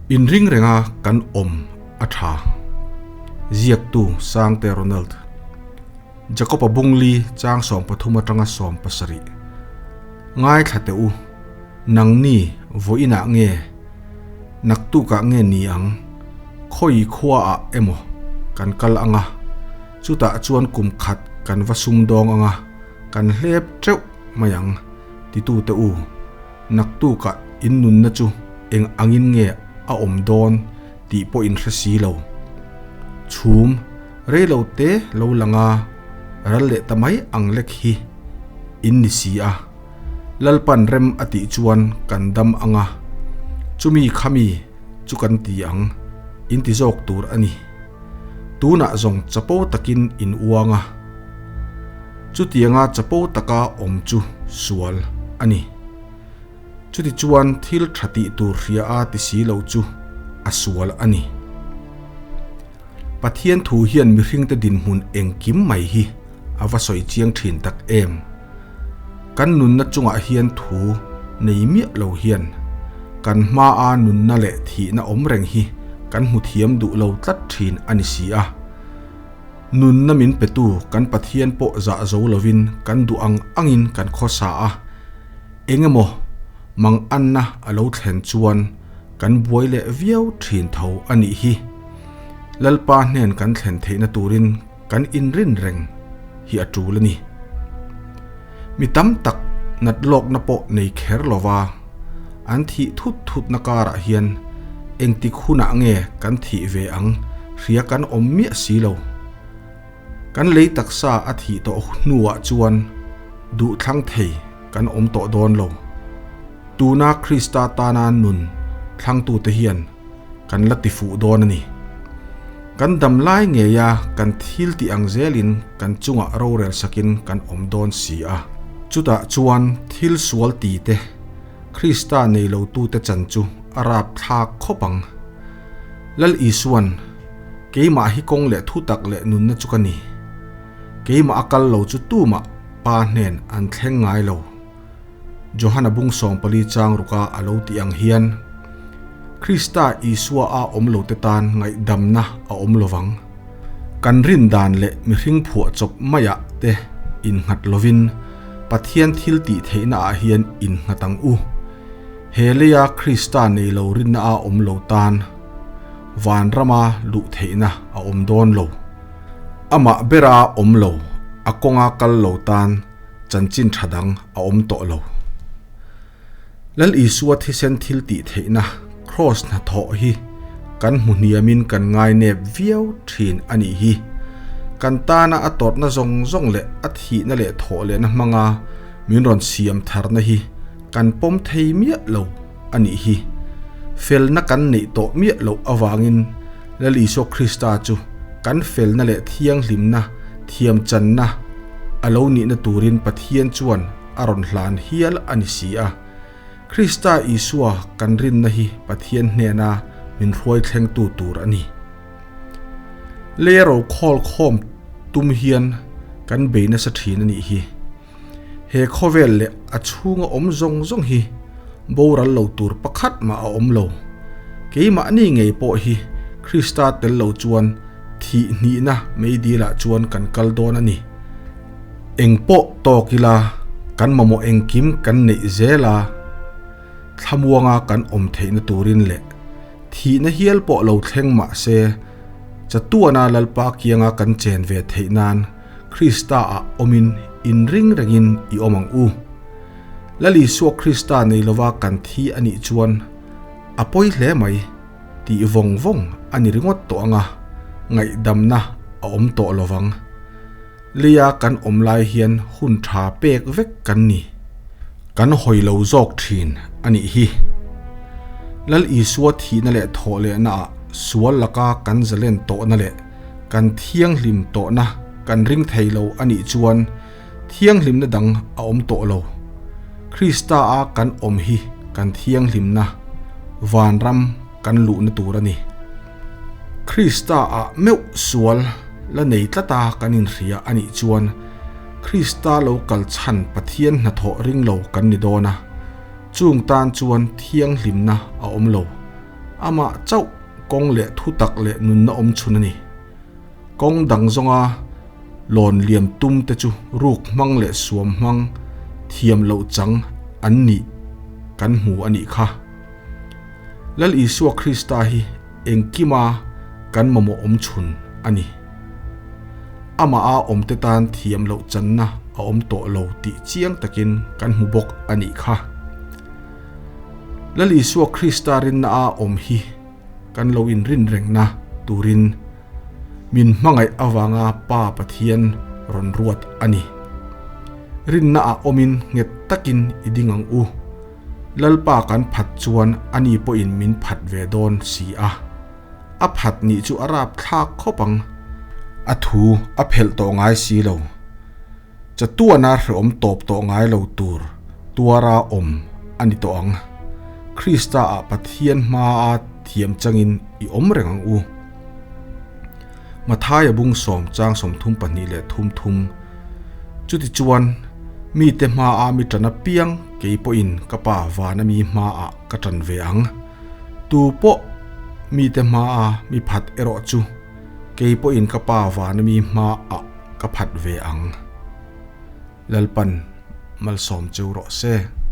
Inring renga kan awm a tha. Ziaktu Sangte Ronald. Jakob-a bungli chang 13 atanga 17. Ngaithla teh u, nangni vawiinah nge, naktukah nge ni ang, khawi khuaah emaw kan kal anga, chutah chuan kum khat kan va sumdawng anga, kan hlep teuh mai ang, titute u. Naktukah in nunna chu eng angin nge a awm dawn tih pawh in hre si lo. Chhum rei lo te lo lang a, ral leh ta mai ang lek hi in ni si a. Lalpan rem a tih chuan kan dam ang a, chumi khami chu kan ti ang, in ti zawk tur a ni. Tunah zawng chapo takin in uang a. Chutianga chapo taka awm chu sual a ni. Chutichuan thil tha tih tur hria a ti si lo chu a sual a ni. Pathian thu hian mihringte dinhmun engkim mai hi a va sawi chiang thin tak em. Kan nunna chungah hian thu nei miah lo hian kan hmaa nunna leh thihna awm reng hi kan hmu thiam duh lo tlat thin a ni si a. Nunna min petu kan Pathian pawh zah zo lovin kan duh ang angin kan khawsa a, engemaw manganna a lo thlen chuan kan buai leh viau thin tho a nih hi. Lalpa hnen kan thlen theihna turin kan inrin reng hi a tul a ni. Mi tam tak nat lawkna pawh nei kher lova an thih thut thutna karah hian engtik hunah nge kan thih ve ang hria kan awm miah si lo. Kan lei taksa a thih tawh hnuah chuan duhthlang thei kan awm tawh dawn lo. Tuna Krista tana nun thlangtute hian kan la ti fuh dawn a ni. Kan dam lai ngeia kan thil tih ang zelin kan chungah rorel sakin kan awm dawn si a. Chutah chuan thil sual ti te, Krista nei lotute chan chu a rap thlak khawp ang. Lal Isuan, Keimah hi kawng leh thutak leh nunna chu ka ni. Keimah a kal lo chu tumah Pa hnen an thleng ngai lo. Johana bung 14 chang ruka a lo tih ang hian, Krista Isua a awm lo te tan ngaihdamna a awm lovang. Kan rin dan leh mihring phuah chawp maiah te innghat lovin Pathian thil tih theihna ah hian innghat ang u. He leia Krista nei lo rinna a awm lo tan vanrama luh theihna a awm dawn lo. Amah bera awm lo, a kawnga kal lo tan chanchin tha dang a awm tawh lo. Lal Isua thisen thil tih theihna Kraws hnathawh hi kan hmu hniamin kan ngainep viau thin a nih hi. Kan tana a tawrhna zawng zawng leh a thihna leh thawh lehna hmanga min rawn siam tharna hi kan pawm thei miah lo a nih hi. Felna kan neih tawh miah loh avangin Lal Isua Krista chu kan felna leh thianghlimna thiamchanna a lo nihna turin Pathian chuan a rawn hlan hial a ni si a. Krista Isua kan rinna hi Pathian hnena min hruai thlengtu tur a ni. Lei ro khawl khawm tum hian kan bei nasa thin a nih hi. He khawvel leh a chhunga awm zawng zawng hi boral lo tur pakhat mah a awm lo. Keimahni ngei pawh hi Krista tel lo chuan thih hnihna meidilah chuan kan kal dawn a ni. Eng pawh tawk ila kan mamawh engkim kan neih zel a, thlamuanga kan awm theihna turin leh thihna hial pawh lo thleng mah se chatuana Lalpa kianga kan chen ve theih nan Krista-ah awmin inring rengin i awm ang u. Lal Isua Krista nei lova kan thi a nih chuan a pawi hle mai tih vawng vawng a ni ringawt tawh ang a, ngaihdamna a awm tawh lovang. Leia kan awm lai hian hun tha pek vek kan ni. Kan hawi lo zawk thin a nih hi. Lal Isua thihna leh thawh lehnaah sual laka kan zalen tawhna leh kan thianghlim tawhna kan ring thei lo a nih chuan thianghlimna dang a awm tawh lo. Krista-a kan awm hi kan thianghlimna, vanram kan luhna tur a ni. Krista-ah meuh sual la nei tlata kan inhria a nih chuan Krista lo kal chhan Pathian hnathawh ring lo kan ni dawn a, chung tan chuan thianghlimna a awm lo. Amah chauh kawng leh thutak leh nunna awm chhun a ni. Kawng dang zawnga lawn liam tum te chu ruk hmang leh suam hmang thiam loh chang an nih kan hmu a nih kha. Lal Isua Krista hi engkima kan mamawh awm chhun a ni. Amah a awmte tan thiam loh channa a awm tawh lo tih chiang takin kan hmu bawk a nih kha. Lal Isua Krista rinna a awm hi kan lo inrin rengna turin min hmangaih avanga Pa Pathian rawn ruat a ni. Rinna ah awmin nghet takin i ding ang u. Lalpa kan phat chuan ani pawhin min phat ve dawn si a. A phat nih chu a rapthlak khawp ang. A thu a phelh tawh ngai si lo. Chatuana hrehawm tawp tawh ngai lo tur tuara awm a ni tawh ang. Krista ah Pathian hmaa thiam changin i awm reng ang u. Mathaia bung sawm chang 32 leh thum thum Chutichuan, mite hmaa mi tan apiang kei pawhin ka Pa vana mi hmaah ka tan ve ang. Tu pawh mite hmaa mi phat erawh chu kei pawhin ka Pa vana mi hmaah ka phat ve ang. Lalpan malsawm cheu rawh se.